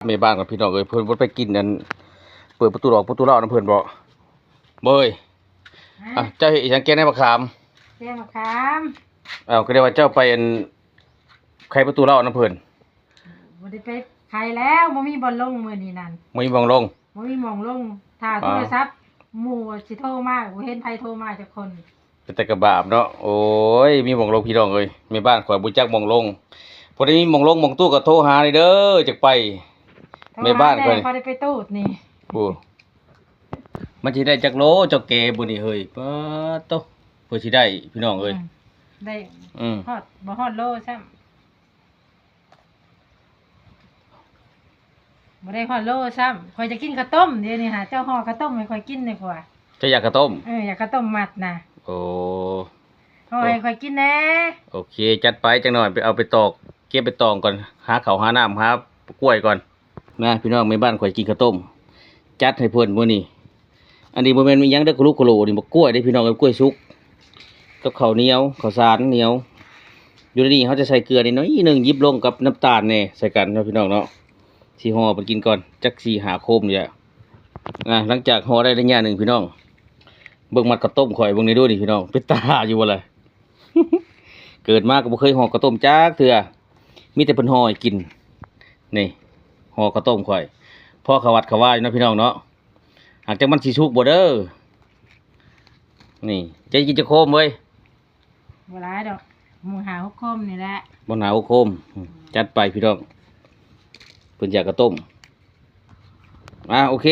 ແມ່ບ້ານກັບພີ່ນ້ອງເອີຍ ເພິ່ນບໍ່ໄປກິນອັນ ເປີດປະຕູອອກປະຕູເລົານຳເພິ່ນບໍ່? ບໍ່ເອີຍ ຮະ? ອ່ະ ເຈົ້າເຮັດອີ່ຫຍັງ? ແກງໃນໝາກຂາມ? ແກງໝາກຂາມ. ເອົ້າ ກໍໄດ້ວ່າເຈົ້າໄປອັນ ໄຂປະຕູເລົານຳເພິ່ນ. ບໍ່ໄດ້ໄປໄຂແລ້ວ ບໍ່ມີບ່ອນລົງມື້ນີ້ນັ້ນ ບໍ່ມີບ່ອນລົງ. ບໍ່ມີໝ່ອງລົງ ຖ້າ ອໍ ໂທລະສັບໝູ່ຊິໂທມາ ບໍ່ເຫັນໃຜໂທມາຈັກຄົນ. ເປັນຕາກະບາບເນາະ. ໂອ້ຍ ມີໝ່ອງລົງພີ່ນ້ອງເອີຍ ແມ່ບ້ານຂ້ອຍບໍ່ຈັກໝ່ອງລົງ. ພໍໄດ້ມີໝ່ອງລົງໝ່ອງຕູ້ກໍໂທຫາເດີ ຈັກໄປ ໂທຫາ ແມ່ບ້ານຂ້ອຍນີ້ ພໍໄດ້ໄປຕູດນີ້. ໂອ້ ມັນຊິໄດ້ຈັກໂລເຈົ້າແກບໍ່ນີ້ເຮີ້ຍ? ປາດໂຕ ເພື່ອຊິໄດ້ພີ່ນ້ອງເອີຍ. ອືມ ໄດ້ ອືມ ຮອດ ບໍ່ຮອດໂລຊ້ຳ. ບໍ່ໄດ້ຮອດໂລຊ້ຳ. ຂ້ອຍຈະກິນເຂົ້າຕົ້ມດຽວນີ້ຫາ ເຈົ້າຫໍ່ເຂົ້າຕົ້ມໃຫ້ຂ້ອຍກິນດີກວ່າ. ເຈົ້າຢາກເຂົ້າຕົ້ມ? ເອີ ຢາກເຂົ້າຕົ້ມມັດນະ. ໂອ້ ຫໍ່ໃຫ້ຂ້ອຍກິນແດ່. ໂອເຄ ຈັດໄປ. ຈັກໜ້ອຍໄປເອົາໃບຕອງ ເກັບໃບຕອງກ່ອນ ຫາເຂົ້າຫານ້ຳ ຫາກ້ວຍກ່ອນ. ມາພີ່ນ້ອງ ແມ່ບ້ານຂ້ອຍກິນເຂົ້າຕົ້ມ ຈັດໃຫ້ເພິ່ນມື້ນີ້. ອັນນີ້ບໍ່ແມ່ນອີ່ຫຍັງເດີ ກະລຸກະໂຫຼ ນີ້ບັກກ້ວຍເດ້ພີ່ນ້ອງເອີຍ ກ້ວຍສຸກ ກັບເຂົ້າໜຽວ ເຂົ້າສານໜຽວ. ຢູ່ໃນນີ້ເຮົາຈະໃສ່ເກືອໜ້ອຍໜຶ່ງ ຫຍິບລົງກັບນ້ຳຕານແດ່ໃສ່ກັນເນາະພີ່ນ້ອງເນາະ. ຊິຫໍ່ເພິ່ນກິນກ່ອນ ຈັກສີ່ຫ້າໂຄມນີ້ແຫຼະ. ອ່າ ຫຼັງຈາກຫໍ່ໄດ້ໄລຍະໜຶ່ງພີ່ນ້ອງ ເບິ່ງມັດເຂົ້າຕົ້ມຂ້ອຍເບິ່ງນີ້ດູນີ້ພີ່ນ້ອງ ເປັນຕາຢູ່ບໍ່ລະ? ເກີດມາກໍບໍ່ເຄີຍຫໍ່ເຂົ້າຕົ້ມຈັກເທື່ອ ມີແຕ່ເພິ່ນຫໍ່ໃຫ້ກິນ. ນີ້ ຫໍ່ເຂົ້າຕົ້ມຂ້ອຍ ພໍເຂົ້າວັດເຂົ້າວາຢູ່ເນາະພີ່ນ້ອງເນາະ. ຫາກຈັກມັນຊິສຸກບໍ່ເດີ. ນີ້ ເຈົ້າກິນຈັກໂຄມເວີຍ? ບໍ່ຫຼາຍດອກ ໝົດຫ້າຫົກໂຄມນີ້ແຫຼະ. ໝົດຫ້າຫົກໂຄມ. ອືມ ຈັດໄປພີ່ນ້ອງ ເພິ່ນຢາກເຂົ້າຕົ້ມ. ອ່າ ໂອເຄ